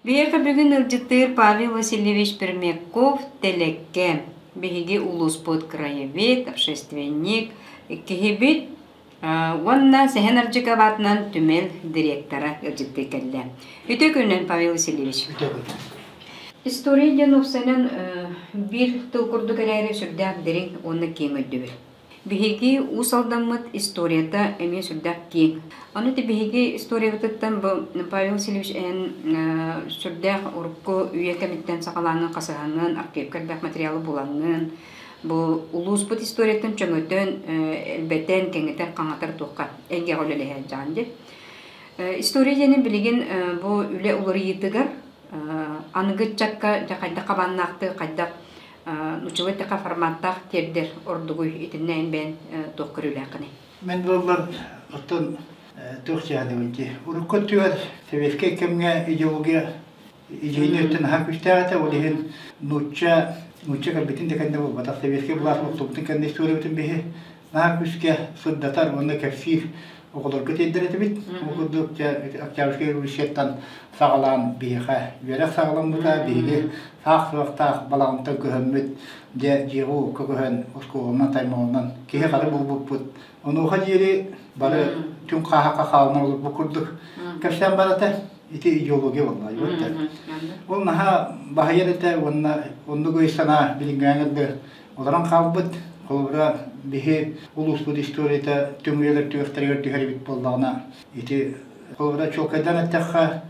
Биһиэхэ бүгүн ыалдьыттыыр Павел Васильевич Пермяков Тэлэккэ. Биһиги улууспут краевед, общественник, киһибит уонна Сэһэн Ардьыков аатынан түмэл директора ыалдьыттыы кэллэ. Үтүө күнүнэн, Павел Васильевич. Үтүө күн. История диэн уопсайынан биир тыл курдук эрээри сүрдээх дириҥ уонна киэҥ өйдөбүл. Биһиги Уус Алдаммыт историята эмиэ сүрдээх киэҥ. Ону ити биһиги историябытыттан бу Павел Васильевич эн сүрдээх урукку үйэ кэмиттэн саҕалааҥҥын хасыһаҥҥын, архивка элбэх материалы булаҥҥын, бу улууспут историятын чөҥөтөн, элбэтэн, кэҥэтэр, хаҥатар туохха эйгэҕэ үлэлэһэ сылдьаҕын дии. История диэни билигин бу үлэ уларыйыытыгар аныгы ыччакка дьэ хайдах хабааннаахтык, хайдах нуччалыы эттэххэ форматтаах тиэрдэр ордугуй итиннэ эн бэйэн туох көрүүлээххиний? Мин буоллар оттон туох дьаһаныбын дии. Урукку өттүгэр советскай кэмҥэ идеология идеяны өттүн наһаа күүстээх этэ. Ол иһин нуучча нуучча кэлбитин да кэннэ буолбатах. Советскай былаас олохтубутун кэннэ историябытын биһи наһаа күүскэ сырдатар уонна кэпсиир оҕолорго тиэрдэр этибит. Ол курдук Октябрьскай революцияттан саҕалаан биһиэхэ үөрэх саҕаламмыта, биһиги саах суохтаах балаҕантан көһөммүт, дьэ дьиэҕэ-уокка көһөн оскуоланан, таймаланан киһи-хара буолбуппут. Онуоха диэри бары түҥ хааһахха хаалан олорбут курдук кэпсээн барата. Ити идеология буолла. Ол наһаа баһыйар этэ уонна оннук өй-санаа билиҥҥээҥи да олорон хаалбыт. Холобура, биһи улууспут историята түҥ үйэлэр түгэхтэригэр түһэр эбит буоллаҕына, ити холобура чуолкайдаан эттэххэ,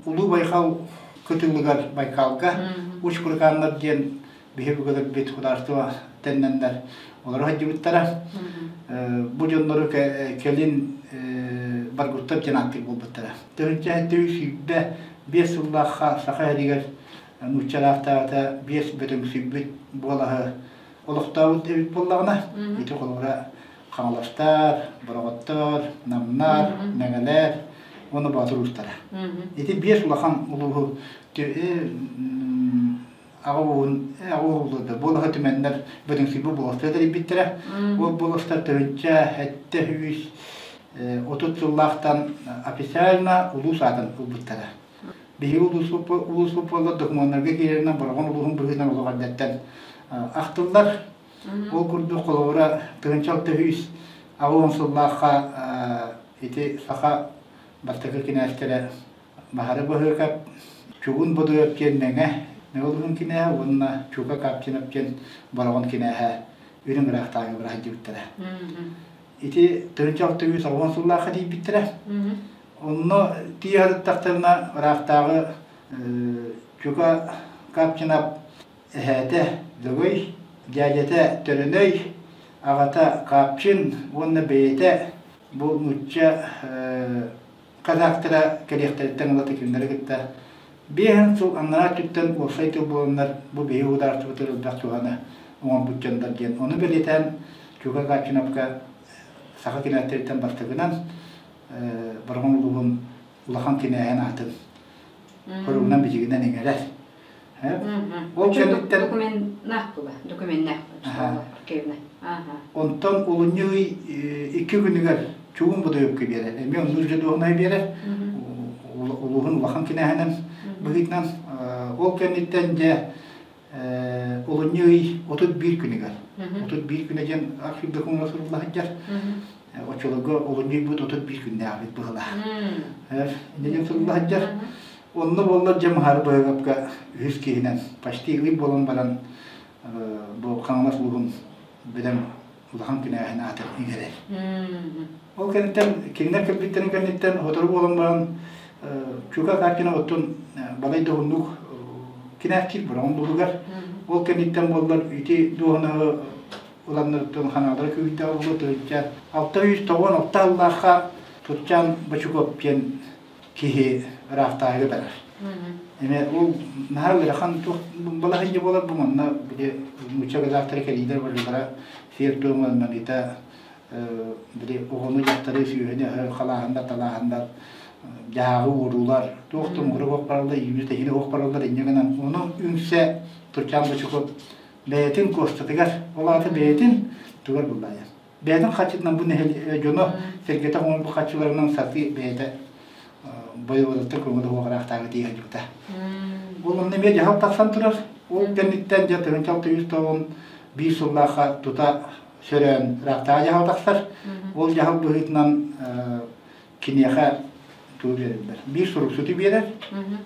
Улуу Байҕал кытылыгар Байкалга Уч-Курыкааннар диэн биһи бүгүлэрбит художество тэннэннэр олоро сылдьыбыттара. Бу дьоннору кэлин Баргуттар диэн ааттыыр буолбуттара. Тыһыынча 725 сыллаахха Саха сиригэр нууччалаахтаабыта биэс бөдөҥсүйбүт буолаһы олохтообут эбит буоллаҕына, ити холобура Хаҥаластар, Бороҕоттор, Намнар, Мэҥэлэр уонна Боотур уустара. Ити биэс улахан улууһу аҕа ууһун аҕа уулларда буолаһы түмэннэр бөдөҥсүйбүт буоластар тэрийбиттэрэ. Ол буоластар тыһыынча 730 сыллаахтан официально улуус аатын ылбыттара. Биһиги улууспут буоллар докумуоннарга киирэринэн Бороҕон улууһун быһыытынан олох эрдэттэн ахтыллар. Ол курдук холобура 1680 сыллаахха ити саха бастакы кинээстэрэ Баһары Баһыакап, Чугун Бодуйап диэн Мэҥэ Мэҥэ улууһун кинээһэ уонна Чука Капчинов диэн Бороҕон кинээһэ Үрүҥ ыраахтааҕы быраһайдьыбыттара. Ити 1680 сыллаахха тиийбиттэрэ. Онно тиийэ сырыттахтарына ыраахтааҕы Чука Капчинап эһээтэ Лөгөй, дьээдьэтэ Төлөнөй, аҕата Капчин уонна бэйэтэ бу нуучча казахтара кэлиэхтэриттэн ылата кинилэри кытта биэһин сыл анараа өттүттэн уопсай тыл буоланнар бу биһиги удаартыбытыгар элбэх туһаны оҥорбут дьоннор диэн ону бэлиэтээн Чука Капчинапка саха кинээттэриттэн бастакынан Бороҕон улууһун улахан кинээһин аатын хоругунан-бичигинэн иҥэрэр. Ол кэнниттэн докуменнаах була, докуменнаах архивный. Онтон олунньу ый икки күнүгэр чугун Бодойопка биэрэр. Эмиэ оннук же дуоһунай биэрэр. Улууһун улахан кинээһинэн быһыытынан. Ол кэнниттэн дьэ олунньу ый 31 күнүгэр. 31 күнэ диэн архив докумуона сурулла сылдьар. Оччолорго олунньу ыйбыт 31 күннээҕибит быһылаах. Инньэ диэн сурулла сылдьар. Онно буоллар дьэ Маһары Быһыгапка үһүс киһинэн почти ый буолан баран бу Хаҥалас улууһун бөдөҥ улахан кинээһин аатын иҥэрэр. Ол кэнниттэн кинилэр кэлбиттэрин кэнниттэн сотору буолан баран Чука Картина оттон балай да уһуннук кинээхтиир бороҕон булугар. Ол кэнниттэн буоллар ити дуоһунаһы ыланнарыттан ханаалара күүрдэҕэ буолуо тыһыынча 696 сыллаахха Турчан Бочуков диэн киһи ыраахтааҕыга барар. Эмэ ол наһаа ыарахан туох балаһыйа буолар бу манна били нуучча казахтара кэлиилэр барылара сиэр-туом ылыналыыта били оҕону дьахтары сүөһүнү халааһыннар талааһыннар дьаһааҕы уоруулар туох да муҥура суох бараллар иинэ тэһиинэ суох бараллар инньэ гынан ону үҥсэ Турчан Бочуков бэйэтин куостатыгар ол аата бэйэтин тугар буллаайа бэйэтин харчытынан бу нэһил дьоно сэргэтэ оҥорбут харчыларынан сатыы бэйэтэ. Бойободаттан көҥүл уоҕараахтааҕы тиийэ сылдьыбыта. Ол онно эмиэ дьаһал тахсан турар. Ол кэнниттэн дьэ 1691 сыллаахха тута сөрөөн ыраахтааҕы дьаһал тахсар. Ол дьаһал быһыытынан киниэхэ тугу биэрэллэр? Биир суруксуту биэрэр,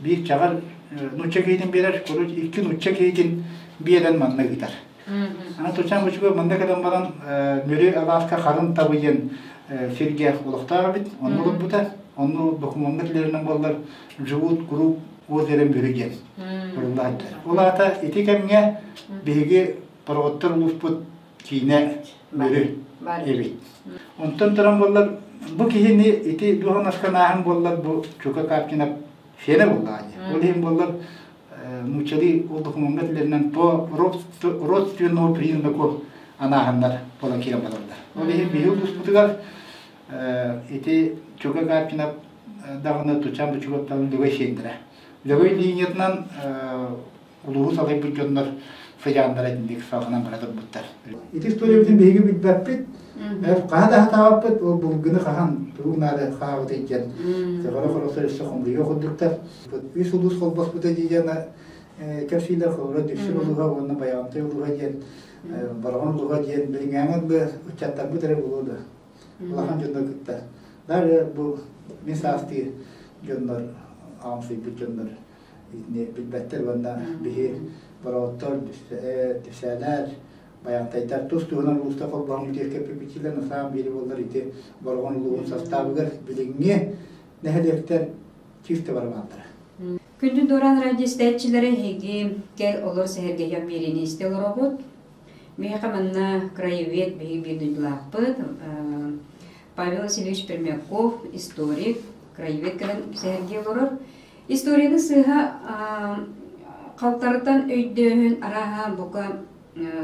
биир чаҕар нуучча киһитин биэрэр, короче, икки нуучча киһитин биэрэн манна ыытар. Аны Тучан Бучугу манна кэлэн баран Мүрү алааска Харын Табы диэн сиргэ олохтоох эбит, онно олорбута. Онно докумуоҥҥа тилэринэн буоллар живут круг озера Мүрү диэн суруллааччы. Ол аата ити кэмҥэ биһиги Пороҕоттор улууспут киинэ Мүрү эбит. Онтон туран буоллар бу киһини ити дуоһунаска нааһын буоллар бу Чука Капкинов сиэнэ буоллаҕа дии. Ол иһин буоллар нууччалыы ол докумуоҥҥа этилэринэн по родственному признаку анааһыннар буолан киирэн бараллар. Ол иһин биһиги улууспутугар ити Чука Капкинов даҕаны Тучан Бучугаттан Лөгөй сиэннэрэ. Лөгөй линиятынан улууһу салайбыт дьоннор сыдьааннара итинник салҕанан бара турбуттар. Ити историябытын биһиги билбэппит. Хаһа да хатаабаппыт, ол булгуну хаһан тугу наада хаабытый диэн хоро-хоросор өссө хомуйуо курдуктар. Үс улуус холбоспута диэн кэпсиилэр холобура Дүпсүн улууһа уонна Байаҕантай улууһа диэн Бороҕон улууһа диэн билиҥҥээҥи дылы ыччаттарбыт эрэ буолуо да улахан дьоннор кытта. Даже бу мин саастыы дьоннор аҕамсыйбыт дьоннор итини билбэттэр уонна биһи бороҕоттор, Дүпсээлэр, Байаҕантайдар тус-туһунан улууста холбоһон бүтүөхкэ на самом деле буоллар ити Бороҕон улууһун састаабыгар билиҥҥи нэһилиэктэр чисто барабааттара. Күндү Доран радио истээччилэрэ эһиги кэл олор сэһэргэһиэх биэриини истэ олоробут. Миэхэ манна краевед биһиги биир дойдулаахпыт Павел Васильевич Пермяков, историк, краевед кэлэн сэһэргии олорор. Историяны сыыһа халтарытан өйдөөһүн арааһа бука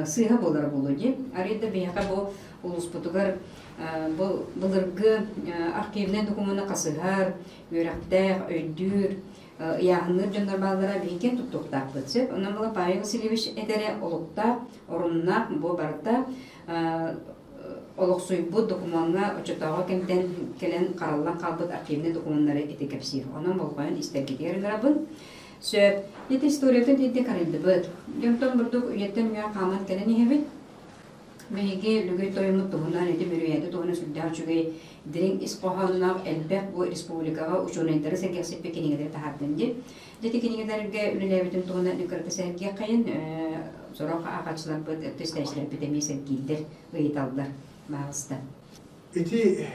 сыыһа буолара буолуо дии. Арыый да биһиэхэ бу улууспутугар бу былыргы архивнай докумуону хасыһар, үөрэхтээх, өйдүүр, ыйааһынныыр дьоннор бааллара биһиги киэн туттуохтаахпыт сөп. Онон була Павел Васильевич этэрэ олуктаах, оруннаах бу барыта олохсуйбут докумуоҥҥа оччотооҕу кэмтэн кэлэн хараллан хаалбыт архивнай докумуоннары ити кэпсиир. Онон болҕойон истэргитигэр ыҥырабын. Сөп. Ити историятын итинник арыйдыбыт. Дьонтон бурдук үйэттэн үйэ хааман кэлэн иһэбит. Биһиги Лөгөй тойоммут туһунан ити Мөрүйээти туһунан сүрдээх үчүгэй дириҥ ис хоһоонноох элбэх бу республикаҕа учуонайдары сэргэхсиппит кинигэлэри таһаардым дии. Дьэ ити кинигэлэргэ үлэлээбитим туһунан кырата сэргиэххэйин сорох ааҕааччыларбыт, истээччилэрбит эмиэ сэргииллэр, ыйыталлар. Баҕаста. Ити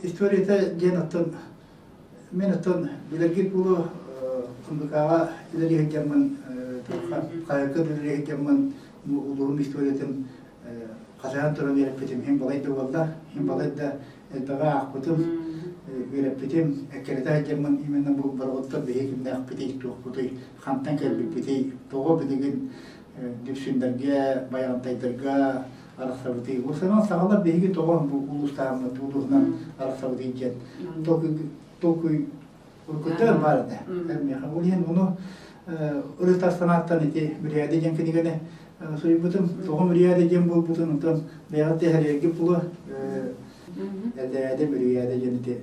историята диэн оттон мин оттон билэргит буолуо МБК-ҕа үлэлии сылдьаммын хаһыакка үлэлии сылдьаммын улууһум историятын хасыһан туран үөрэппитим иһин балай да буолла иһин балай да элбэҕи аахпытым үөрэппитим эккирэтэ сылдьаммын именно бу Бороҕоттор биһиги кимнээхпитий туохпутуй хантан кэлбиппитий тоҕо билигин Дүпсүннэргэ Байаҕантайдарга арахсабытый уопсайынан саҕалар биһиги тоҕо бу улуустааммыт улууһунан арахсабытый диэн толкуй уруккуттан баар этэ миэхэ ол иһин ону ырытар санааттан ити Бүрээдэ диэн кинигэни суруйбутум тоҕо Бүрээдэ диэн буолбутун онтон бэйэҕит тэһэрэргит буолуо Эллээдэ Бүрүйээдэ диэн ити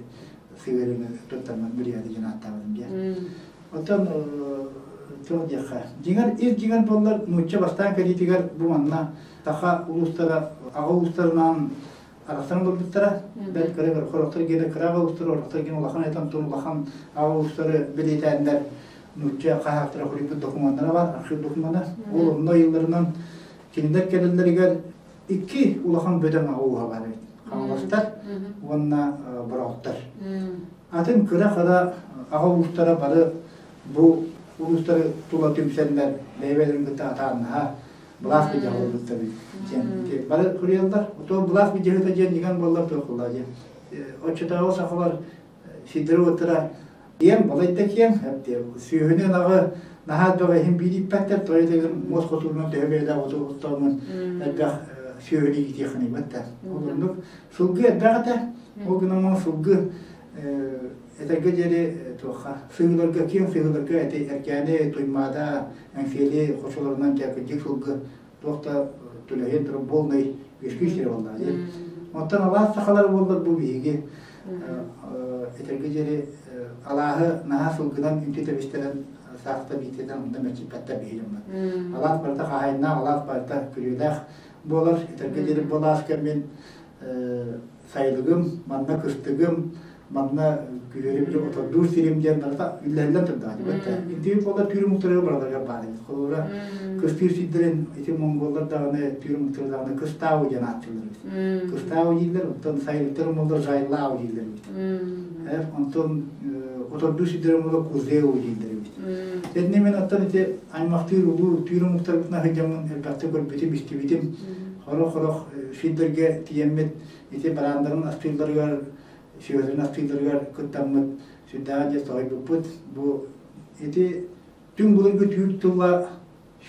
сыһыарыыны туттаммын Бүрүйээдэ диэн ааттаабытым диэн оттон туох диэххэ дьиҥэр ир дьиҥэр буоллар нуучча бастаан кэлиитигэр бу манна саха улуустара аҕа уустарынан арахсан олорбуттара. Бэрт кыра хорохтор гиэнэ кыра аҕа уустары, орохтор гиэнэ улахан этэн улахан аҕа уустары бэлиэтээннэр нуучча хаһаактара хоруйбут докумуоннара бар, архив докумуона. Ол онно ыйылларынан кинилэр кэлэллэригэр икки улахан бөдөҥ аҕа ууһа баар эбит. Хаҥаластар уонна Бороҕоттор. Атын кыра-кыра аҕа уустара бары бу улуустары тула түмсэннэр бэйэ-бэйэлэрин кытта атааннаһа былаас быдьаҕыллыбыттар диэн бары суруйаллар. Отон былаас быдьаһыта диэн иган буоллар туох диэн. Оччотооҕу сахалар сирдэрэ-уоттара киэҥ, балайда киэҥ, сүөһүнү ынаҕы наһаа элбэх иһин биир ииппэттэр, тоҕо муос хотуурунан төһө бэйэлээх оту оттоомун элбэх сүөһүнү иитиэххин ыйбаттар. Ол оннук сылгы элбэх этэ. Ол гынан сылгы этэргэ диэри туохха сыһыыларга киэҥ сыһыыларга эти Эркээни, Туймаада, Эҥсиэли хочолорунан дьэ сылгы туох да түлэһиэн турар буолнай үөскүү сирэ буоллаҕа дии. Оттон алаас сахалар буоллар бу биһиги этэргэ диэри Алааһы наһаа сылгынан үнтү тэбистэрэн саахта биитэтэн онно мэччиппэттэр биһи дьоммут. Алаас барыта хаһаайыннаах, алаас барыта күрүөлээх буолар. Этэргэ диэри бу алааска мин сайылыгым, манна кыстыгым, манна күһүөрү били отордуур сирим диэн барыта үллэһиллэн турдаҕа дибэттэ. Интиги буолар түүр омуктарыгар бараларыгар баар эбит. Холобура, кыстыыр сирдэрин ити монголлар даҕаны, түүр омуктары даҕаны кыстаау диэн ааттыыллар эбит. Кыстаау дииллэр, оттон сайылыктар омоллор жайлау дииллэр эбит. Онтон отордуу сирдэр омоллор кузеу дииллэр эбит. Итиннэ мен оттон ити аймахтыыр улуу түүр омуктарбытына сылдьаммын элбэхтик көрбүтүм, истибитим. Хорох-хорох сирдэргэ тиийэммит ити барааннарын астыылларыгар сүөһүлэрин астыылларыгар кыттаммыт сүрдээҕин дьэ соһуйбуппут. Бу ити түҥ былыргы түүр тыла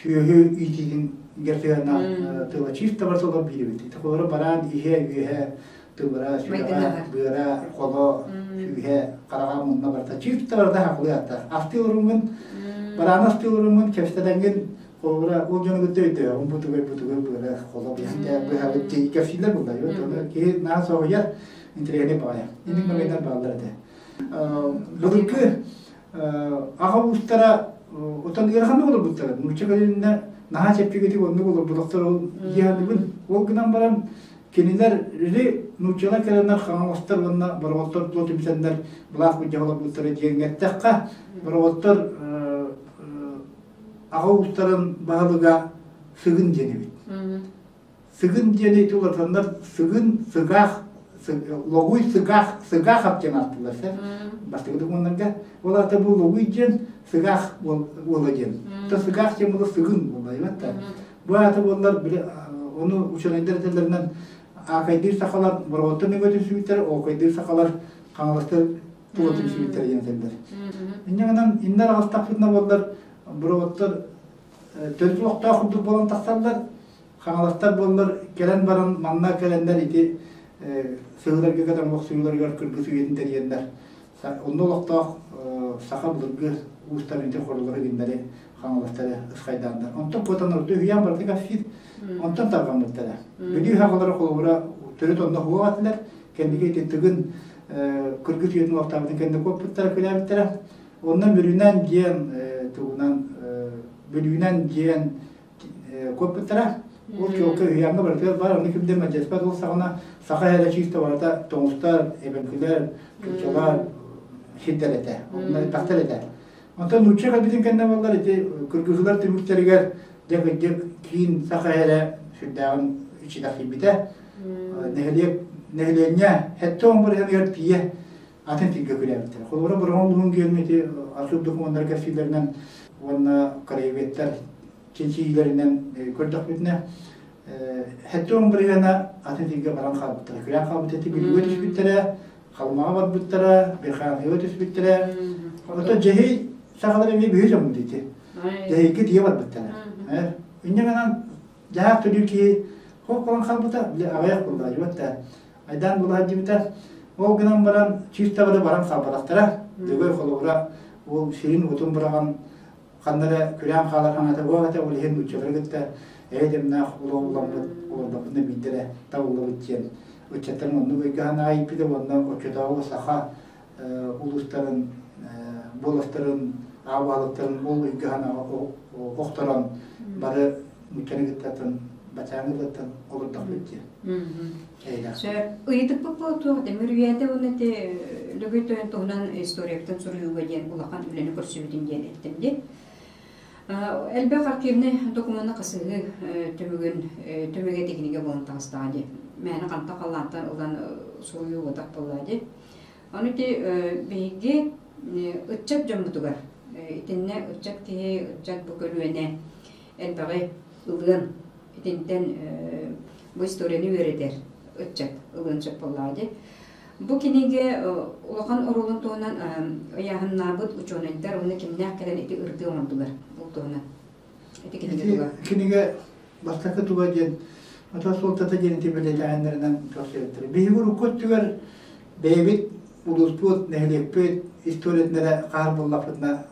сүөһү иитиитин сыһыаннаах тыла чисто бар соло биир эбит. Ити холоро бараан иһэ, үөһэ, тыбыра, сүрэҕэ, быара, холо, сүүһэ, хараҕа, мунна барыта чисто барыта хахылыы аттаах. Астыы олоруҥҥун, барааны астыы олоруҥҥун, кэпсэтэҥҥин холобура ол дьону кытта өйдөөҕүм бутугай бутугай быара холо быһабыт кэпсииллэр булла. Киһи наһаа соһуйар интэриэһинэй баҕайы. Инник мөҥөйдөр бааллар этэ. Былыргы аҕа уустара отон ыараханнык олорбуттара. Нуучча кэлиннэ наһаа чэпчэкитик оннук олорботохтор ол дьиһаныбын. Ол гынан баран кинилэр или нууччалар кэлэннэр хаҥаластар уонна бороҕоттор тула түмсэннэр былаах былдьаһа олорбуттара диэҥҥэ эттэххэ, бороҕоттор аҕа уустарын баһылыга Сыгын диэн эбит. Сыгын диэни ити уларытаннар сыгын, сыгаах, логуй сыгаах, сыгаахап диэн ааттыыллар сэр. Бастакы докумуоннарга. Ол аата бу логуй диэн сыгаах уола диэн. То сыгаах диэн буола сыгын буолла, да. Бу аата буоллар били ону учуонайдар этэллэринэн аакайдыыр сахалар Бороҕоттон өҥө түмсүбүттэр, оокайдыыр сахалар Хаҥаластар тула түмсүбүттэр диэн этэллэр. Инньэ гынан иннэр аҕыстахпытына буоллар Бороҕоттор төрүт олохтоох курдук буолан тахсаллар. Хаҥаластар буоллар кэлэн баран манна кэлэннэр ити сыһыыларга кэтэн олохсуйууларыгар кыргыс үйэтин тэрийэннэр онно олохтоох саха былыргы уустарын ити хоролору гиннэри хаҥаластары ысхайдааннар. Онтон куотан ордуу үһүйээн барыта кэпсиир. Онтон тарҕаммыттара. Бүлүү сахалара холобура төрүт онно хуох этилэр. Кэнники ити тыгын кыргыс үйэтин олохтообутун кэннэ куоппуттара, күлээбиттэрэ. Онно Мүрүнэн диэн тугунан Бүлүүнэн диэн куоппуттара. Ол чуолка үһүйээҥҥэ барытыгар баар, ону ким да мэлдьэспэт ол саҕана саха эһэлэ чисто барыта тоҥустар, эбэҥкилэр, чукчалар сирдэр этэ, онно элбэхтэр этэ. Онтон нуучча кэлбитин кэннэ буоллар ити кыргыһыылар түмүктэригэр дьэ кырдьык киин саха эһэлэ сүрдээҕин ичитэхсийбитэ. Нэһилиэк нэһилиэнньэ 70 бырыһыаныгар тиийэ атын сиргэ күрээбиттэр. Холобура, Бороҕон улууһун гиэнин ити архыып докумуоннара кэпсииллэринэн уонна краеведтар чинчийиилэринэн көрдөхпүтүнэ, 70 бырыһыана атын сиргэ баран хаалбыттара. Күрээн хаалбыт эти Бүлүүгэ түспүттэрэ, Халымаҕа барбыттара, Верхоянскайга түспүттэрэ. Оттон Дьэһий сахалар эмиэ бүһү дьоммут ити. Дьэһийгэ тиийэ барбыттара. Инньэ гынан дьаһаах төлүүр киһи хоп баран хаалбыта, били аҕыйах буолла, да. Айдаан буола сылдьыбыта. Ол гынан баран чыыстабары баран хаалбатахтара. Дөгөй холобура ол сирин-уотун быраҕан ханна эрэ күрээн хаалар хаҥата буол этэ, ол иһин нууччалары кытта эйэ-дэмнээх олоҕуламмыт олордохпутуна биирдэ эрэ табыллыбыт диэн ыччаттарын оннук өйгө ииппитэ уонна оччотооҕу саха улуустарын буоластарын аабаалыктарын ол өйгө охторон бары нууччаны кыттатын бачааҥы ылаттан олордохпут диэн. Сөп. Ыйытыкпыт буолуох Тимир үйэтэ уонна ити Лөгөй Тойон туһунан историябытын суруйууга диэн улахан үлэни көрсүбүтүн диэн эттим дии. Элбэх архивный докумуону хасыһыы түмүгүн түмүгэ технигэ буолан таҕыстаҕа дии. Мээнэ ханта халлаантан ылан суруйуу буотах буоллаа дии. Ону ити биһиги ыччат дьоммутугар итиннэ ыччат киһи, ыччат бу көлүөнэ элбэҕи ылыан итинтэн бу историяны үөрэтэр ыччат ылыан сөп буоллаҕа дии. Бу кинигэ улахан оруолун туһунан ыйааһыннаабыт учуонайдар уонна кимнээх кэлэн ити ырытыы оҥордулар ол туһунан. Ити кинигэ туга? Кинигэ бастакы туга диэн ата суолтата диэн ити бэлиэтээһиннэринэн көрсүбүттэр. Биһиги урукку өттүгэр бэйэбит улууспут, нэһилиэкпит историятын эрэ хаһар буоллахпытына,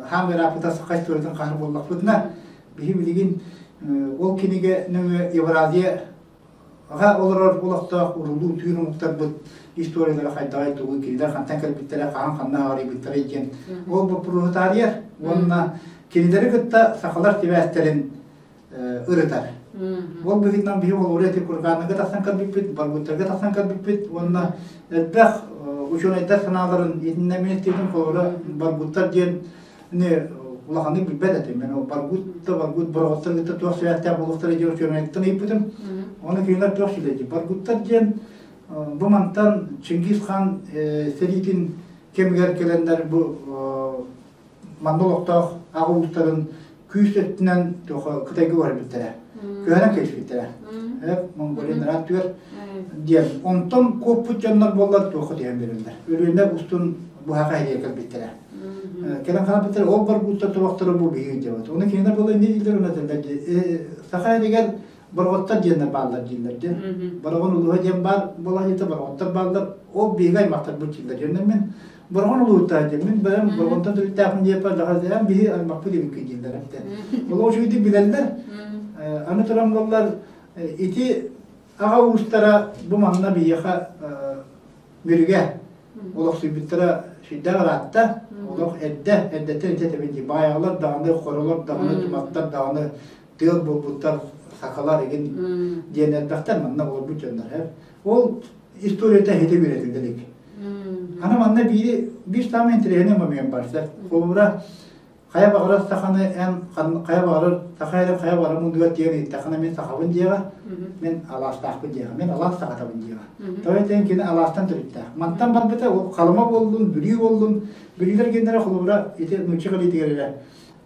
хаам ырааппыта саха историятын хаһар буоллахпытына, биһи билигин ол кинигэ нөҥүө Евразия Аҕа олорор олохтоох урулуу түүр омуктарбыт историялара хайдаҕай тугуй, кинилэр хантан кэлбиттэрэ, хаһан ханна аҕарыйбыттарай диэн ол боппуруоһу таарыйар уонна кинилэри кытта сахалар сибээстэрин ырытар. Ол быһыытынан биһи холобура ити Курганныга тахсан көрбүппүт, Баргуттарга тахсан көрбүппүт уонна элбэх учуонайдар санааларын итиннэ мин истибитим холобура Баргуттар диэн улаханнык билбэт этим. Мен ол Баргут да Баргут бороҕоттор кытта туох сибээстээх буолуохтара диэн учуонайыттан ыйыппытым. Оны кинилэр туох сүлэйди. Баргуттар диэн бу мантан Чингис хан сэриитин кэмигэр кэлэннэр бу манна олохтоох аҕа уустарын күүс өттүнэн Кытайга уһарбыттара. Көһөрөн кэбиспиттэрэ. Монголия нараат түгэр диэн. Онтон куоппут дьоннор буоллар туохха түһэн берэллэр. Өлүөнэ устун быһаха иһиэ кэлбиттэрэ. Кэлэн хаалбыттар ол барбуттар тобохторо бу биһиги дьабат. Оны кинилэр буолла инде дииллэр уна этэллэр. Саха эригэр Бороҕоттор диэннэр бааллар дииллэр диэн. Бороҕон улууһа диэн баар буолаһыйта бороҕоттор бааллар. Ол биһиги аймахтарбыт дииллэр. Дьоннор мин Бороҕон улууһуттаа диэн мин бэйэм Бороҕонтон төрүттээхпин диэппэр даҕа биһи аймахпыт эбиккин дииллэр эбитэ. Ол үчүгэйдик билэллэр. Аны туран буоллар ити аҕа уустара бу манна биһиэхэ Мүрүгэ олохсуйбуттара сүрдээх ыраатта. Олох эрдэ, эрдэттэн ити этэбин дии. Баайаҕалар даҕаны, хоролор даҕаны, туматтар даҕаны тыал буолбуттар, сахалар игин диэн элбэхтэр манна олорбут дьоннор. Ол историята хите үөрэтилдэ илик. Аны манна биири биир саамай интэриэһинэй момент барса. Холобура, хайа баҕарар саханы эн хайа баҕарар саха эрэ хайа баҕарар муннугар тиийэн ыйыттаххына мин сахабын диэҕэ, мин алаастаахпын диэҕэ, мин алаас сахатабын диэҕэ. Тоҕо этэн кини алаастан төрүттээх. Мантан барбыта ол Халыма буоллун, Бүлүү буоллун, Бүлүүлэр геннэрэ холобура ити нуучча кэлиитигэр эрэ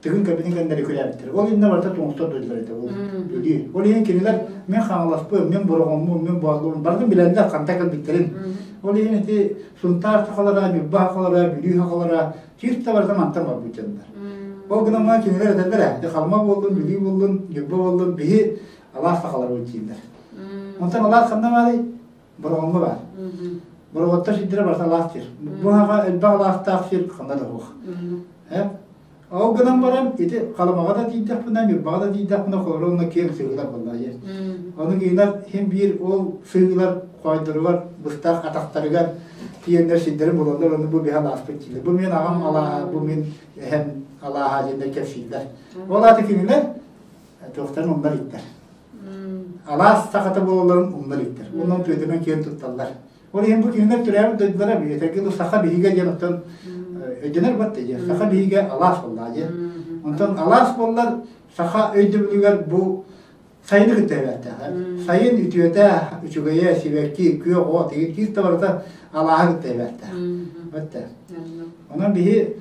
Тыгын кэбинин кэннэри күрээбиттэр. Ол иннэ барыта тоҥустар дойдулар этэ ол Бүлүү. Ол иһин кинилэр мин Хаҥаласпын, мин Бороҕоммун, мин Бооллубун барытын билэллэр ханта кэлбиттэрин. Ол иһин ити Сунтаар сахалара, Ньурба сахалара, Бүлүү сахалара чисто барыта мантан барбыт дьоннор. Ол гынан баран кинилэр этэллэр ээ, ити Халыма буоллун, Бүлүү буоллун, Ньурба буоллун, биһи алаас сахаларбыт дииллэр. Онтон алаас ханна баарый? Бороҕоҥҥо баар. Бороҕоттор сирдэрэ барыта алаас сир. Бу аҕа элбэх алаастаах сир ханна да суох. Ол гынан баран ити Халымаҕа да тиийдэхпинэ, Ньурбаҕа да тиийдэхпинэ холоро онно киэҥ сыһыылар буолла. Ону кинилэр син биир ол сыһыылар хоойдоругар, быстах атахтарыгар тиийэннэр сирдэрин булаллар, ону бу биһи алааспыт дииллэр. Бу мин аҕам алааһа, бу мин эһэм алааһа диэннэр кэпсииллэр. Ол аата кинилэр туохтарын умнар иттэр. Алаас сахата буолалларын умнар иттэр. Онон түөтүнэн киэн тутталлар. Ол иһин бу кинилэр төрөөбүт дойдулара этэргэ саха биһигэ диэн оттон өйдөнөр батта диэн. Саха биһигэ алаас буоллаа диэн. Онтон алаас буоллар саха өйдөбүлүгэр бу сайыны кытта эбээттээх. Сайын үтүөтэ, үчүгэйэ, сибэкки, күөх от, киир да барыта алааһы кытта эбээттээх. Батта. Онон биһи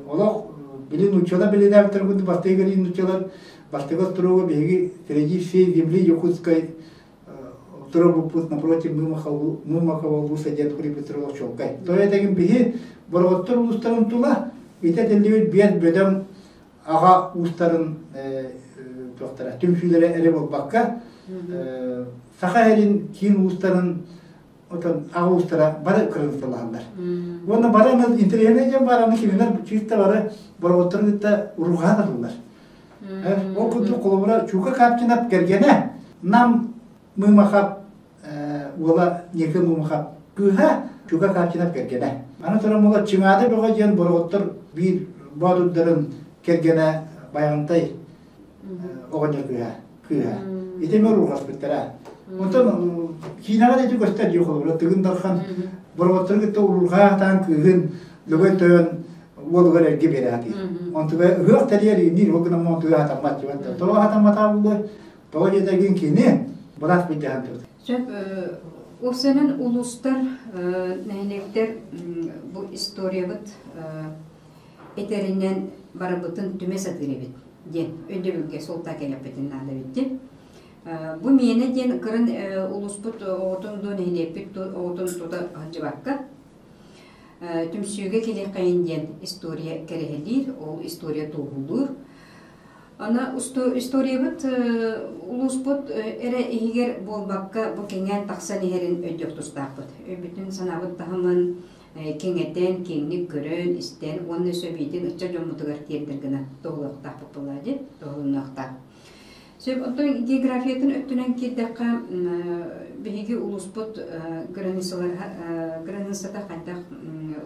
олох били нууччалар билинээбиттэр курдук бастакы кэлии нууччалар бастакы остуруога биһиги впереди всей земли Якутской туруорбуппут напротив Мымахова улууса диэн хуруйбуттар чуолкай. То этэгин биһи бороҕоттор улуустарын тула ити этиллибит биэс бөдөҥ аҕа уустарын туохтара түмсүүлэрэ эрэ буолбакка саха эрин киин уустарын отон аҕа уустара бары кыргызталаһаллар. Уонна бары интэриэһинэй дьон баар аны кинилэр чисто бары бороҕоттору кытта уруһаан арыллар. Ол курдук холобура Чука Капчинов кэргэнэ Нам Мымахап уола Ника Мымахап кыыһа Чука Капчинов кэргэнэ. Аны туран була Чыҥаада Бөҕө диэн бороҕоттор биир боотурдарын кэргэнэ Байаҕантай оҕонньор кыыһа. кыыһа. Ити эмиэ уруурҕаспыттара. Онтон киинэҕэ да ити көстөр дии холобура Тыгын Дархан бороҕоттору кытта уруурҕаатаан кыыһын Лөгөй Тойон уолугар эргэ биэрээти. Онтуга ыһыах тэрийэр иинниир ол гынан онтуга хатаммат дьыбан. Тоҕо хатамматаа буолуой? Тоҕо диэтэргин кини былаас былдьаһан турда. Сөп Уопсайынан улуустар, нэһилиэктэр бу историябыт этэринэн барыбытын түмэ сатыыр эбит диэн өйдөбүлгэ суолта кэлэппитин наада эбит дии. Бу миэнэ диэн кырын улууспут оҕотун дуу, нэһилиэкпит оҕотун тута сылдьыбакка түмсүүгэ кэлиэххэйин диэн история кэрэһэлиир, ол история туоһулуур. Аны историябыт улууспут эрэ иһигэр буолбакка бу кэҥээн тахсан иһэрин өйдүөх тустаахпыт. Өйбүтүн санаабыт таһымын кэҥэтэн, киэҥник көрөн, истэн уонна сөбиитин ыччат дьоммутугар тиэрдэр гына туһулуохтаахпыт буоллаа дии, туһулунуохтаах. Сөп, оттон географиятын өттүнэн киирдэххэ, биһиги улууспут границата хайдах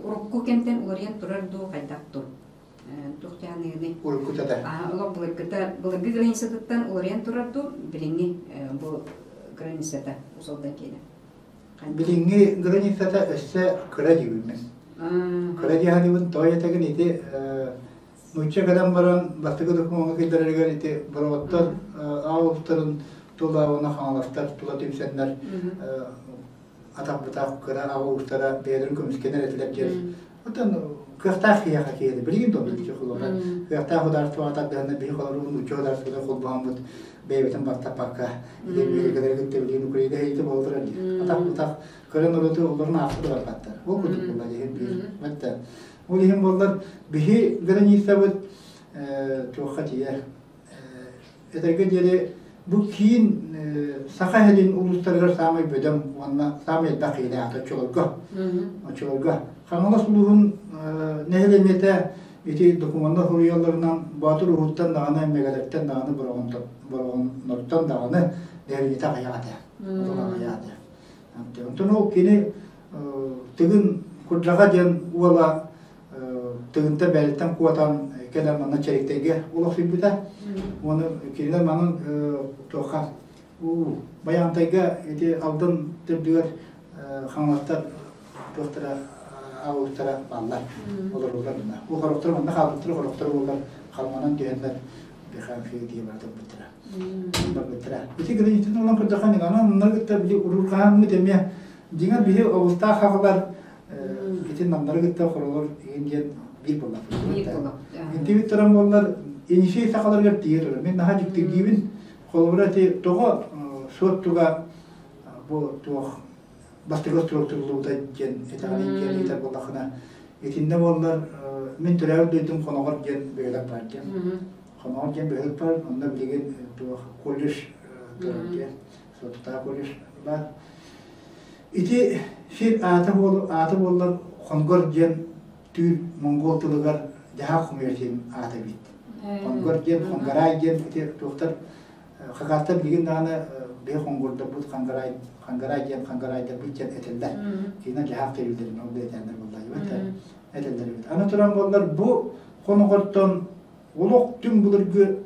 урукку кэмтэн уларыйан турар дуу, хайдах дуу? Туох дьаһаныыный? Уруккута да. Олох былыргыта, былыргы границатыттан уларыйан турар дуу, билиҥҥи бу границата Усалдан киэнэ? Билиҥҥи границата өссө кыра диибин. Кыра дьаһаныыбын тоҕо этэгин ити Нуучча кэлэн баран бастакы докумуоҥҥа киллэрэригэр ити бороҕоттор аҕа тула уонна хаҥаластар тула түмсэннэр атах-бытах кыра аҕа уустара бэйэлэрин көмүскэнэр этилэр диэн. Оттон кыахтаах киһиэхэ киһи билигин да оннук холобура кыахтаах судаарыстыбаҕа тардыһаннар биһи холобур нуучча судаарыстыбата холбоһоммут бэйэбитин баттаппакка или Америкалары кытта билигин Украина иһити буолтурар дии. Атах-бытах кыра норуоту олорун аахса да барбаттар. Ол курдук буолла иһин биир. Бэтте Ол иһин буоллар биһи границабыт туохха тиийэр этэргэ диэри бу киин Саха сирин улуустарыгар саамай бөдөҥ уонна саамай элбэх киһилээх оччолорго оччолорго Хаҥалас улууһун нэһилиэнньэтэ ити докумуоннар суруйалларынан Боотур уһуттан даҕаны Мэгэлэртэн даҕаны Бороҕоннортон даҕаны нэһилиэнньэтэ аҕыйах этэ аҕыйах этэ онтон ол кини Тыгын Курдьаҕа диэн уола Тыгынтан бэйэтиттэн куотан кэлэн манна Чэриктэйгэ олохсуйбута. Уонна кинилэр манан туохха Байаантайга ити Алдан төрдүгэр Хаҥаластар туохтара аҕабыттара бааллар олороллор мына. Ол хорохторо манна хаалбыттара, хорохторо буоллар халыманан түһэннэр Беханфи дии бара турбуттара. Барбыттара. Ити границаны ылан көрдөххө, анан оннор кытта били урурҕаһаммыт эмиэ Дьиҥэр биһи оҕустаах аҕалар ити намнары кытта хоролор игин диэн биир буоллахпыт. Интибит туран буоллар Енисей сахаларыгар тиийэ турар. Мин наһаа дьиктиргиибин. Холобура ити тоҕо суоттуга бу туох бастакы структуралуубута диэн этэҕин диэн ыйытар буоллаххына итиннэ буоллар мин төрөөбүт дойдум Хоноҕор диэн бөһүөлэк баар диэн. Хоноҕор диэн бөһүөлэк баар, онно билигин туох колледж турар диэн. Суоттаах колледж баар. Ити сир аата, аата буоллар Хонгор диэн түүр монгол тылыгар дьаһаах хомуйар сирин аата эбит. Хонгор диэн, Хонгараай диэн ити туохтар хакаастар билигин даҕаны биһи хонгордорбут Хангараай, Хангараай диэн Хангараайдарбыт диэн этэллэр. Киинэ дьаһаах тэриллэрин ол бэйэтэннэр буоллар этэллэр эбит. Аны туран буоллар бу Хоноҕортон олох түҥ былыргы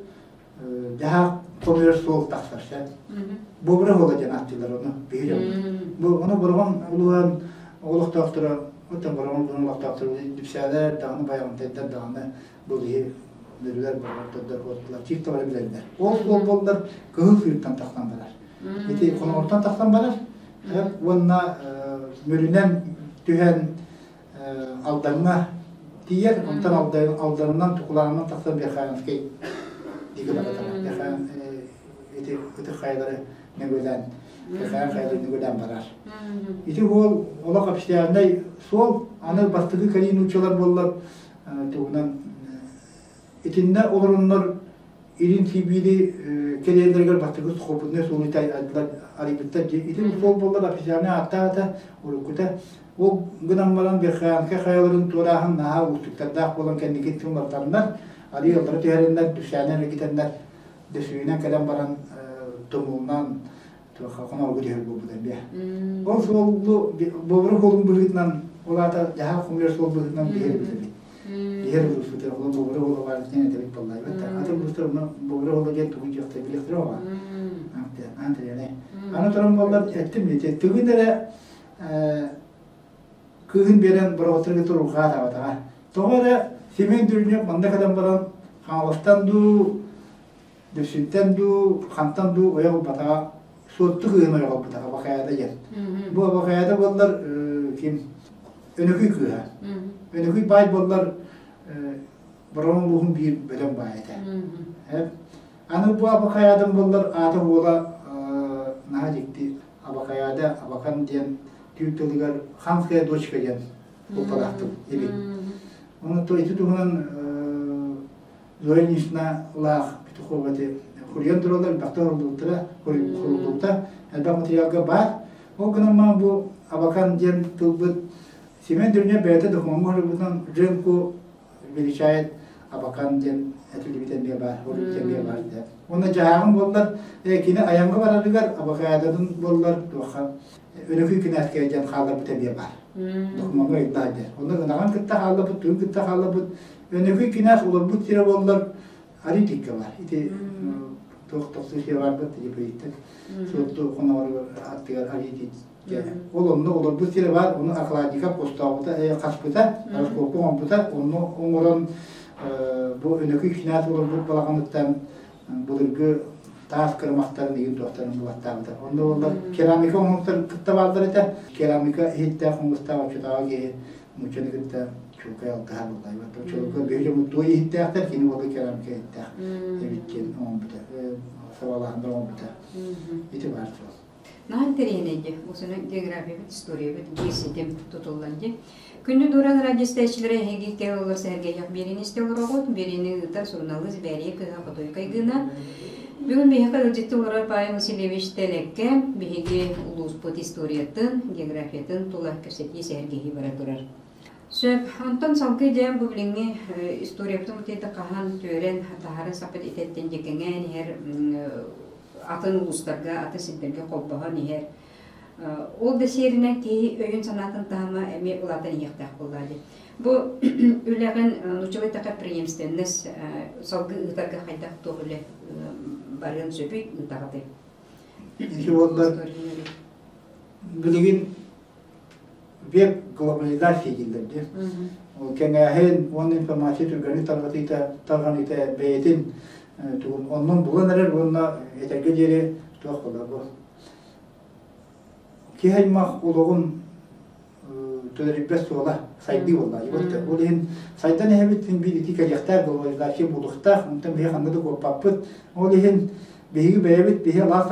дьаһаах хомуйар суол тахсар сөп. Буобура суола диэн ааттыыллар ону биһи дьоммут. Бу ону Бороҕон улууһун олохтоохторо, оттон Бороҕон улууһун олохтоохторо Дүпсээлэр даҕаны, Байаҕантайдар даҕаны бу киһи нөрүлэр бороҕоттордор буолтулар, чип табары билэллэр. Ол суол буоллар Кыһыл Сыыртан тахсан барар. Ити Хоноҕортон тахсан барар уонна Мүрүнэн түһэн Алдаҥҥа тиийэр, онтон Алданынан Тукулаанынан тахсан Верхоянскай диэки баратара. Верхоян ити ытык хайалары нөҥүөлээн Верхоян хайалары нөҥүөлээн барар. Ити уол олох официальнай суол, аны бастакы кэлии нууччалар буоллар тугунан Итиннэ олороннор Илин Сибиири кэриэллэригэр бастакы сухопутнай суолу арыйбыттар дии. Ити суол буоллар официальнай ааттаата уруккута. Ол гынан баран Верхоянскай хайаларын туорааһын наһаа уустуктардаах буолан кэнники тыллартаннар, арыйаллары түһэриннэр, дүсээнэн эргитэннэр, дөсүйүнэн кэлэн баран тумулунан хонооҕу түһэр буолбута эмиэ. Ол суолу Бобру суолун быһыытынан, ол аата дьаһаах хомуйар суол быһыытынан биһиги билэбит. Иһэр улууспутугар ол Бобру уола баар диэн этэбит буоллаайбат да. Атын улуустар онно Бобру уола диэн тугу диэхтэр билиэхтэрэ оҕо. Аны туран буоллар эттим ити тыгын эрэ кыыһын биэрэн бороҕотторго турурҕаатаабатаҕа. Тоҕо эрэ Семен Дүрүнүөп манна кэлэн баран Хаҥаластан дуу, Дүпсүнтэн дуу, хантан дуу ойох ылбатаҕа, Суотту кыыһын ойох ылбатаҕа Бакайада диэн. Бу Бакайада буоллар ким Өнөкүй кыыһа. Өнөкүй баай буоллар Бороҕон улууһун биир бөдөҥ баай этэ. Аны бу Абакайадан буоллар аата уола наһаа дьикти Абакайада, Абакан диэн түүр тылыгар ханская дочка диэн култалаахтык эбит. Оны то ити туһунан Зоя Ильиничналаах Петухова ити хуруйан тураллар, элбэхтэ хоруллубуттара, хоруллубута, элбэх материалга баар. Ол гынан баран бу Абакан диэн тылбыт Семен Дурнев бэйэтэ докумуоҥҥа хоруйбутунан Женку величает. Абакан диэн этиллибит эмиэ баар, урут эмиэ баар диэн. Уонна дьаһааҕын буоллар, кини айаҥҥа барарыгар Абакаядатын буоллар туохха Өрөкүй кинээскэ диэн хаалларбыт эмиэ баар. Докумуоҥҥа ыйдаах диэн. Онно ынаҕын кытта хаалларбыт, тугун кытта хаалларбыт. Өнөкүй кинээс олорбут сирэ буоллар Аритикка бар. Ити туох тохсусия барбыт депозиттар суотту хоноҕор аттыгар Аритик Ол онно олорбут сирэ бар, ону окладников хостообута, хаспыта, раскопка оҥорбута, онно оҥорон бу Өнөкүй кинээс олорбут балаҕаныттан былыргы таас кырымахтарын игин туохтарын булаттаабыта. Онно буоллар керамика оҥоһуктар кытта бааллар этэ. Керамика иһиттээх хомустаах оччотооҕу киһи нууччаны кытта чуолкай алтыһар буолла. Оччолорго биһиги дьоммут туой иһиттээхтэр, кини буолла керамика иһиттээх эбит диэн оҥорбута, сабалаһаннар оҥорбута. Ити баар суол. Наһаа интэриэһинэй дии. Усунан географиябыт, историябыт биир ситим тутуллан дии. Күндү Дуран радиостааччылара эһиги кэл сэргэйэх биэриини истэ олороҕут. Биэриини ыытар суруналыыс Бээрийэ кыһа Хотуй Кайгына. Бүгүн биһиэхэ ыалдьытты олорор Павел Васильевич Тэлэккэ биһиги улууспут историятын, географиятын тула кэпсэтии сэһэргэһии бара турар. Сөп. Онтон салгыы дьэ бу билиҥҥи историябытын бутыйда хаһан түөрэн таһааран саппыт итэттэн дьэ кэҥээн иһэр атын улуустарга, атын сирдэргэ холбоһон иһэр. Ол да сиэринэн киһи өйүн-санаатын таһыма эмиэ улаатан иһиэхтээх буоллаа дии. Бу үлэҕин нууччалыы эттэххэ преемственность салгыы ыытарга хайдах туох үлэ барыан сөбүй ыытаҕытый? Ити буоллар билигин век глобализация дииллэр дии. Ол кэҥээһин уонна информация түргэнник тарҕатыыта тарҕаныыта бэйэтин тугун оннун булан эрэр уонна этэргэ диэри туох буолар бу киһи аймах олоҕун төлөрүйбэт суола сайдыы буолла. Ол иһин сайдан иһэбит биир ити кэлиэхтээх глобализация буолуохтаах, онтон биһи ханна да куоппаппыт. Ол иһин биһиги бэйэбит биһи алаас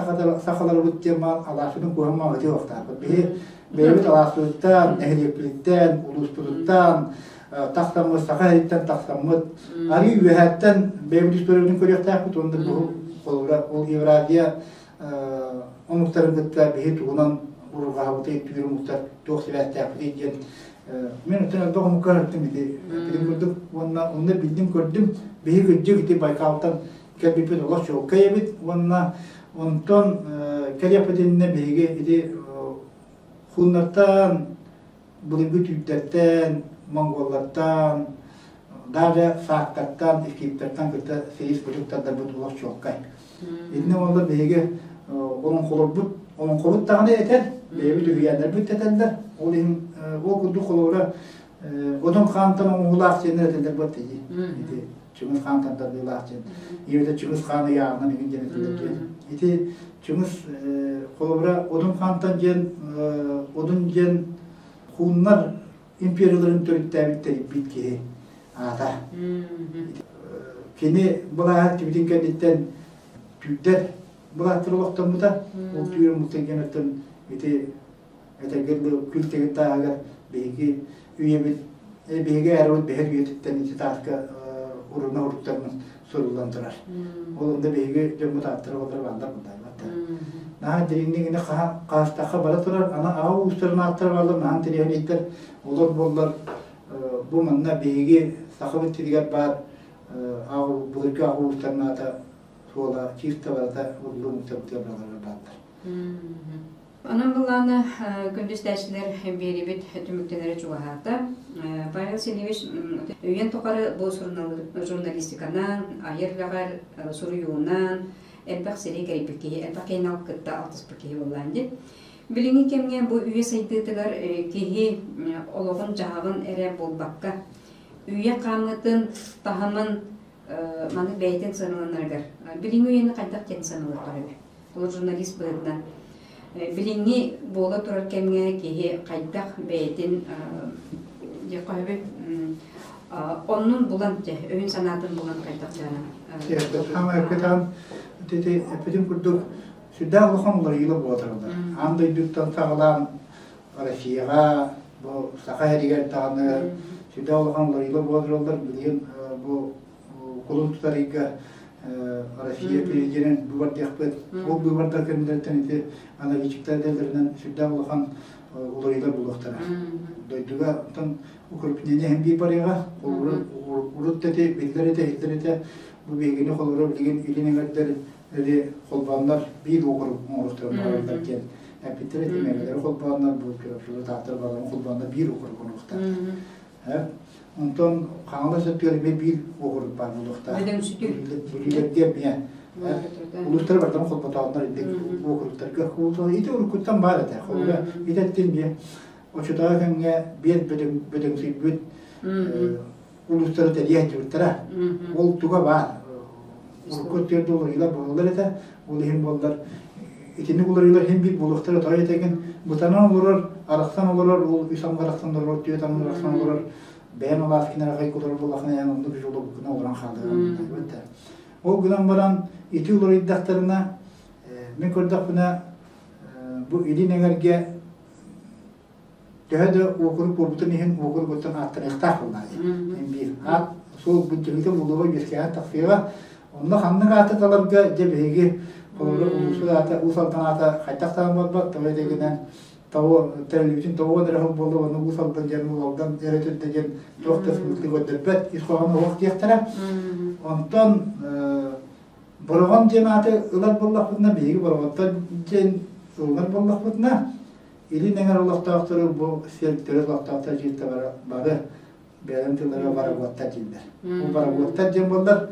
сахаларыбыт диэн алааспытын куһан маҕытыы уохтаахпыт. Биһи бэйэбит алааспытыттан, нэһилиэкпититтэн, улууспутуттан тахсаммыт, саха иһиттэн тахсаммыт, арыы үөһээттэн бэйэбит историябытын көрүөхтээхпит уонна бу холобура ол Евразия омуктарын кытта биһи тугунан урурҕаһабытый, түүр омуктар туох сибээстээхпитий диэн мен оттон элбэх омукка көрдүм ити билим курдук уонна онно биллим көрдүм биһи кырдьык ити Байкалтан кэлбиппит олох чуолкай эбит уонна онтон кэлиэхпитиннэ биһиги ити хуннартан былыргы түүрдэртэн монголлартан даже саактартан скиптартан кытта силис бутуктардарбыт олох чуолкай итиннэ уонна биһиги олоҥхолорбут олоҥхобут даҕаны этэр бэйэбит үһүйээннэрбит этэллэр ол иһин ол курдук холобура Одун хаантан оҥоһуулаах диэннэр этэллэр буолт ити. Ити Чыҥыс хаантан тардыылаах диэн. Ийэтэ Чыҥыс хаан ыйааҕынан иҥин диэн этэллэр диэн. Ити Чыҥыс холобура Одун хаантан диэн Одун диэн хууннар империяларын төрүттээбит тэрийбит киһи аата. Кини былааһа түбүтүн кэнниттэн түүрдэр былааттар олохтоммута. Ол түүр омуктан ити Этэргэ дылы күл тэгин тааһыгар биһиги үйэбит биһиги ээрэбит бэһэр үйэтиттэн ити тааска уруна уруттарынан суруллан турар. Ол онно биһиги дьоммут ааттара олор бааллар буоллар. Наһаа дириҥник ини хаастахха бара турар, ана аҕа уустарын ааттара бааллар, наһаа интэриэһинэйдэр. Олор буоллар бу манна биһиги сахабыт сиригэр баар былыргы аҕа уустарын аата суола чисто барыта уруллуу муктабытыгар баралар бааллар. Онон былаана күндүстээччилэр биэрибит түмүктэнэрэ чугаһаата. Павел Васильевич үйэн тухары бу журналистиканан, айар үлэҕэр суруйуунан элбэх сири кэрийбит киһи, элбэх киһини кытта алтыспыт киһи буоллаан дии. Билиҥҥи кэмҥэ бу үйэ сайдыытыгар киһи олоҕун-дьаһаҕын эрэ буолбакка, үйэ хаамыытын, таһымын маннык бэйэтин сыаналанарыгар билиҥҥи үйэни хайдах диэн сыаналыахха сөбүй? Ол журналист быһыытынан билиҥҥи буола турар кэмҥэ киһи хайдах бэйэтин диэххэ сөбүй оннун булан дьэ өйүн-санаатын булан хайдах дьаһанан Саамай эппитим эппитим курдук сүрдээх улахан уларыйыылар буола тураллар. Аан дойдуттан саҕалаан Россияҕа бу Саха сиригэр даҕаны сүрдээх улахан уларыйыылар буола тураллар. Билигин бу кулун тутар ыйга Россия президенин быыбардыахпыт. Ол быыбардар кэмнэриттэн ити аналитиктар этэллэринэн сүрдээх улахан уларыйдар буолуохтара. Дойдуга оттон укрупнение иһин биир барыаҕа. Урут да ити биллэр этэ, иһиллэр этэ. Бу биһигини холобура билигин илин эҥэрдэр эри холбооннор биир уокурук оҥоруохтарын баҕараллар диэн эппиттэр эти миэрэлэри холбооннор бу Чурапчылар тааттар баларын холбооннор биир уокурук оҥоруохтаахтар. Онтон Хаҥалас өттүгэр эмиэ биир уокурук баар буолуохтаах. Бүлүүлэргэ эмиэ улуустары барытын холботооннор инник уокуруктарга ити уруккуттан баар этэ. Холобура ити эттин биэ оччотооҕу кэмҥэ биэр бөдөҥсүйбүт улуустары тэрийэ сылдьыбыттара. Ол туга баар. Урукку өттүгэр да уларыйыылар буолаллар этэ. Ол иһин буоллар итинник уларыйыылар иһин биир буолуохтара тоҕо этэгин бытанан олорор, арахсан олорор, ол үс аҥы арахсан олорор, түөрт аҥы арахсан олорор, бэйэм алааскын эрэ хай олорор буоллаххына эн оннук жолобуккуна олорон хаалыаҕын Ол гынан баран ити уларыйдахтарына мин көрдөхпүнэ бу илин эҥэргэ Төһө да уокурук буолбутун иһин уокуругуттан ааттаныахтаах буоллаҕа дии. Биир аат суол былдьаһыыта буолуоҕа үөскээн тахсыаҕа. Онно ханнык ааты таларга дьэ биһиги холобура улууспут аата Уус Алдан аата хайдах даҕаны буолбат, тоҕо диэгинэн того тэриллибитин тоҕуон эрэ сыл буолла уонна Уус Алдан диэн Уус Алдан эрэ төрдө диэн туох да смыслы көрдөрбөт ис хоһооно суох диэхтэрэ. Онтон Бороҕон диэн ааты ылар буоллахпытына биһиги Бороҕоттон диэн ылынар буоллахпытына Илин эҥэр олохтоохтору бу сир төрүт олохтоохтор дьиэтэ бары бэйэлэрин тыллара барабуоттар дииллэр. Бу барабуоттар диэн буоллар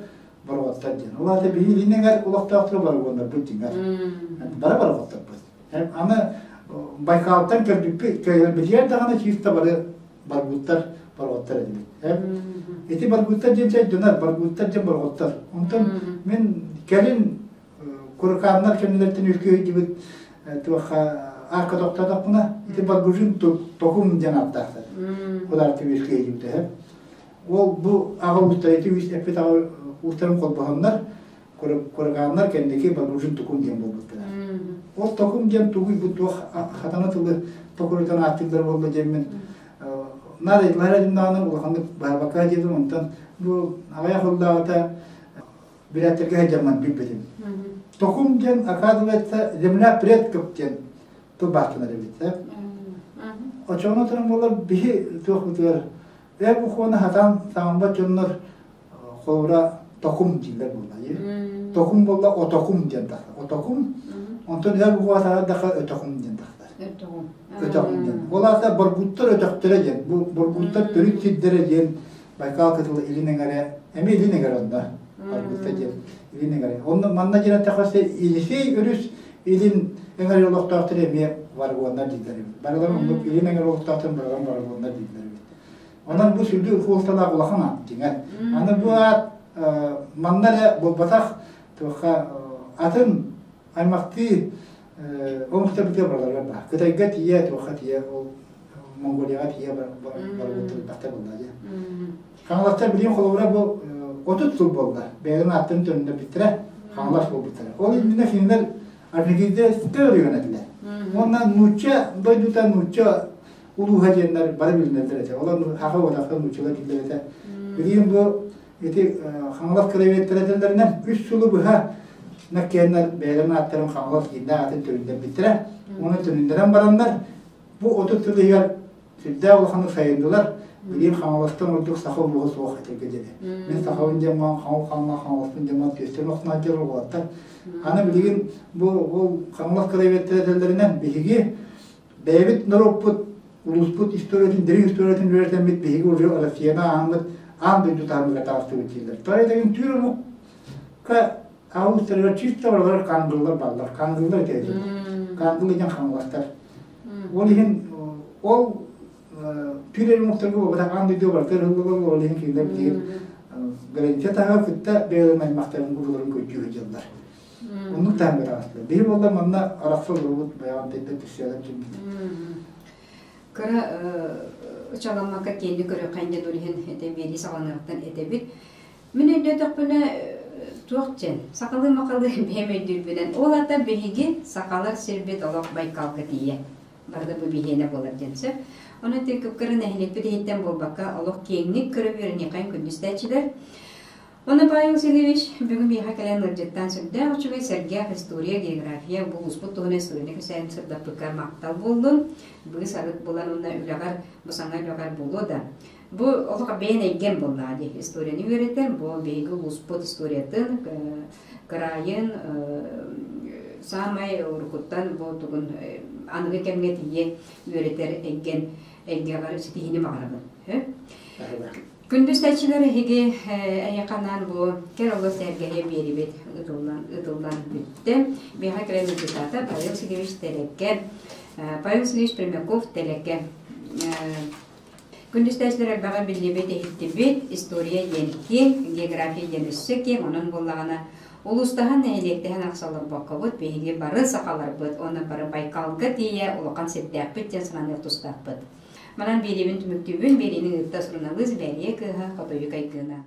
барабуоттар диэн. Ол аата биһи илин эҥэр олохтоохтору барабуоннарбыт дьиҥэр. Бары барабуоттарбыт. Аны Байкалтан кэлбиппит кэлбитигэр даҕаны чисто бары баргуттар баргуттар этибит. Ити баргуттар диэн чэй дьонор, баргуттар диэн баргуттар. Онтон мин кэлин Курыкааннар кэннилэриттэн үргүөйдүбүт туохха арка тохтоотохпуна ити Баргужин токум диэн ааттаахтар. Кудаартыы үөскүөйдүбүт Ол бу аҕа уустара ити үс эппит аҕа уустарын холбоһоннор курыкааннар кэнники Баргужин тукум диэн буолбуттара. Ол токум диэн тугуй бу туох хатана тылы токурутан ааттыыллар буолла диэммин наар ыйыталаһар этим даҕаны улаханнык баһарбакка диэтим онтон бу аҕыйах сыллааҕыта Бүрээттэргэ сылдьаммын билбитим. Токум диэн, оказывается, земля предков диэн тылбаастанар эбит. Очоҕуна туран буолар биһи туохпутугар эр бухуона хатан саҥарбат дьоннор холобура токум дииллэр буолла. Токум буолла отокум диэн тахсар. Отокум. Онтон эр бухуа саҥардаха өтөкум диэн тахсар. Өтөкум диэн. Ол аата боргуттар өтөхтөрө диэн. Бу боргуттар төрүт сирдэрэ диэн Байкал кытылы илин эҥэрэ, эмиэ илин эҥэрэ онно, Аргыста диэн илин эҥэрэ. Онно манна диэн эттэххэ Енисей өрүс илин эҥэрэ олохтоохтор эмиэ варгоннар дииллэр эбит. Барыларын оннук илин эҥэрэ олохтоохтор барыларын варгоннар дииллэр эбит. Онон бу сүдү суолталаах улахан аат дьиҥэр. Аны бу аат манна эрэ буолбатах туохха атын аймахтыы омуктарбытыгар барыларыгар баар. Кытайга тиийэ, туохха тиийэ ол Монголияҕа тиийэ барбыттар буолла дии. Хаҥаластар билигин холобура бу 30 сыл буолла. Бэйэлэрин ааттарын төннөрбүттэрэ, Хаҥалас буолбуттара. Ол иннинэ кинилэр Архигидескэ өрүгэн этилэр. Уонна нуучча дойдута нуучча улууһа диэннэр бары билинэллэр этэ. Олор хаха уонахта нууччалар дииллэр этэ. Билигин бу ити Хаҥалас кыраеведтэрэ этэллэринэн үс сылы быһа Наккианнар бэйэлэрин ааттарын Хаҥалас кииннээх атын төнүннэрбиттэрэ. Уонна төнүннэрэн бараннар Бу 30 сыл иһигэр сүрдээх улаханнык сайыннылар. Билигин Хаҥаластан ордук саха улууһа суох этэргэ диэри. Мин сахабын диэн хаҥыл хаҥла Хаҥаласпын диэн түөстэн охсунааччылар уолаттар. Аны билигин бу ол Хаҥалас кыраеведтэрэ этэллэринэн биһиги бэйэбит норуоппут улууспут историятын дириҥ историятын үөрэтэммит биһиги уже Россияны ааһаммыт аан дойду таһымыгар таҕыстыбыт дииллэр. Тоҕо этэгин түүр омукка аҕа чисто барылар кандыллар баллар. Кандыллар этэ Кандыл диэн хаҥаластар. Ол иһин ол түүр омуктарга буолбатах аан дойду барытыгар ыһыллыбыт ол иһин кинилэр билигин граница таһыгар кытта бэйэлэрин аймахтарын урууларын көрдүү сылдьаллар. Оннук таһымҥа таҕыстылар. Биһи буолла манна арахса олоробут байаҕантайдар түсүөлэр дьиммит. Кыра ычаламмакка киэнни көрүөххэ диэн ол иһин этэ биэрии саҕаланыаҕыттан этэбит. Мин өйдөөтөхпүнэ туох диэн сахалыы-махалыы бэйэм өйдүүрбүнэн ол аата биһиги сахалар сирбит олох Байкалга тиийэ барыта бу биһиэнэ буолар диэн сөп. Онон ити кып-кыра нэһилиэкпит иһиттэн буолбакка олох киэҥник көрө үөрэниэххэйин күндүстээччилэр. Онно Павел Васильевич бүгүн биһиэхэ кэлэн ыалдьыттаан сүрдээх үчүгэй сэргэх история, география, бу улууспут туһунан историяны кэпсээн сырдаппыкка махтал буоллун. Быыс арыт булан уонна үлэҕэр, бу саҥа үлэҕэр буолуо да. Бу олох бэйэн эйгэм буоллаҕа дии. Историяны үөрэтэр, бу биһиги улууспут историятын, кыраайын саамай уруккуттан бу тугун аныгы кэмҥэ тиийэ үөрэтэр эйгэн эйгэҕэр ситиһиини баҕарабын. Күндү истээччилэр эһиги эһиэхэ анаан бу кэр олус сэргэһиэ биэрибит ытыллан ытыллан бүттэ. Биһиэхэ кэлэн депутата Павел Сергеевич Тэлэкэ, Павел Сергеевич Пермяков Тэлэкэ. Күндү истээччилэр элбэҕи биллибит, иһиттибит, история диэн киэҥ, география диэн өссө киэҥ, онон буоллаҕына улуустаһан, нэһилиэктэһэн ахса олорбоккобут, биһиги бары сахаларбыт уонна бары Байкалга тиийэ улахан сирдээхпит диэн сананыах тустаахпыт. Манан биэриибин түмүктүүбүн, биэриини ыытта суруналыыс Бээрийэ кыыһа Хотойук Айгыына.